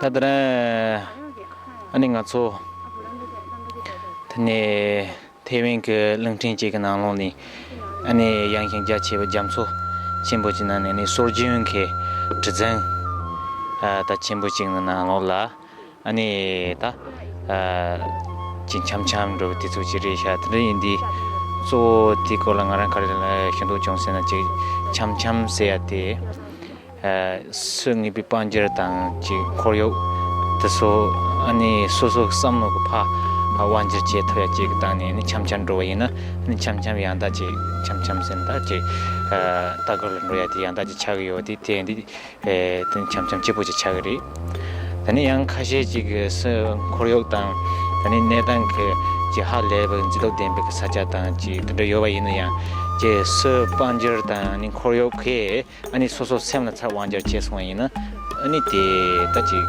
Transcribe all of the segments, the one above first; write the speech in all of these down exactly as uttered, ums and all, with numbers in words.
ད་ལྟ་རང་ཨ་ནི་ང་ཚོ་དེ་ནས་ཐེ་ཝན་གྱི་གླིང་ཕྲན་ཅིག་གི་ནང་ལོགས་ནས་ཨ་ནི་ཡངས་ཤིང་རྒྱ་ཆེ་བའི་རྒྱ་མཚོ་ཆེན་པོ་ཅིག་ནང་ནས་ནི་སྲོལ་རྒྱུན་གྱི་གྲུ་གཟིངས་ཨ་ད་ཆེན་པོ་ཅིག་ནི་ནང་ལོགས་ལ་ཨ་ནི་ད་ཨ་ཅིག་འཆམ་འཆམ་འགྲོ་བའི་དུས་ཚོད་ཅིག་རེད་ཤག་དེ་འདྲ་ཡིན་དུས་གཙོ་བོ་དེའི་སྐོར་ལ་ང་རང་ག་རེ་ལ་ཤེས་རྟོགས་བྱུང་ཟེར་ན། ཅིག་འཆམ་འཆམ་ཟེར་ཡ་དེ། ཨ་སོ་ལྔ་པའི་དཔལ་འབྱོར་དང་ཅིག་ཁོར་ཡུག་དེ་ཚོ་ཨ་ནི་སོ་སོ་བསམ་བློ་གི་ཕར་ཕར་དབང་སྒྱུར་བྱེད་ཐུབ་ཡ་ཅིག་གི་སྟེང་ནས་ནི་འཆམ་འཆམ་འགྲོ་བ་ཡིན་ན། ཨ་ནི་འཆམ་འཆམ་ཡང་དག་ཅིག་འཆམ་འཆམ་ཟེར་ན་ད་ཅིག་ཨ་ལྟ་སྐོར་ལ་འགྲོ་ཡ་དེ་ཡང་དག་ཅིག་ཆགས་ཀྱི་ཡོད་དེ། དེ་འདི་ཨེ་དེ་འཆམ་འཆམ་སྐྱིད་པོ་ཅིག་ཆགས་ཀྱི་རེད། དེ་ནས་ཡང་ཁ་ཤས་ཅིག་གི་སོ་ཁོར་ཡུག་དང་དེ་ནས་གནས་སྟངས་ཀྱི་ཅིག་ཧ་ལས་པའི་མཛེས་སྡུག་ལྡན་པའི་གི་ས་ཆ་དང་ཅིག་དེ་འདྲ་ཡོད་པ་ཡིན་ན་ཡང་། ཅིག་སོ་དཔལ་འབྱོར་དང་ནི་ཁོར་ཡུག་གིས་ཨ་ནི་སོ་སོ་སེམས་ལ་ཚབ་དབང་སྒྱུར་བྱས་སོང་བ་ཡིན་ན། ཨ་ནི་དེ་ད་ཅིག་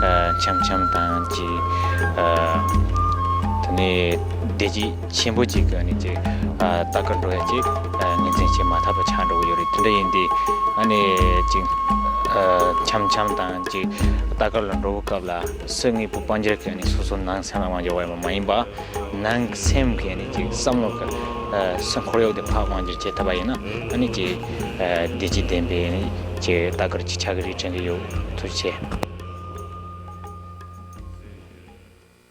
ཨ་འཆམ་འཆམ་དང་ཅིག་ཨ་དེ་ནས་བདེ་སྐྱིད་ཆེན་པོ་ཅིག་གི་ཨ་ནི་ཅིག་ཨ་ལྟ་སྐོར་འགྲོ་ཡ་ཅིག་ཨ་ངོས་འཛིན་བྱེད་མ་ཐུབ་པ་ཆགས་འགྲོ་གི་ཡོད་རེད། དེ་འདྲ་ཡིན་དུས་ཨ་ནི་ཅིག་ཨ་འཆམ་འཆམ་དང་ཅིག་ལྟ་སྐོར་ལ་འགྲོ་བའི་སྐབས་ལ་སོ་ལྔ་པའི་དཔལ་འབྱོར་གྱིས་ཨ་ནི་སོ་སོ་ནང་སེམས་ལ་དབང་སྒྱུར་བ་མ་ཡིན་པ། ནང་སེམས་ཀྱི་ཨ་ནི་ཅིག་བསམ་བློ་གི་ཨ་སེམས་ཁོར་ཡུག་དེ་ཕར་དབང་སྒྱུར་བྱེད་ཐུབ་པ་ཡིན་ན། ཨ་ནི་ཅིག་ཨ་བདེ་སྐྱིད་ལྡན་པའི་ཨ་ནི་ཅིག་ལྟ་སྐོར་ཅིག་ཆགས་ཀྱི་རེད་དྲན་གྱི་ཡོད། ཐུགས་རྗེ་ཆེ།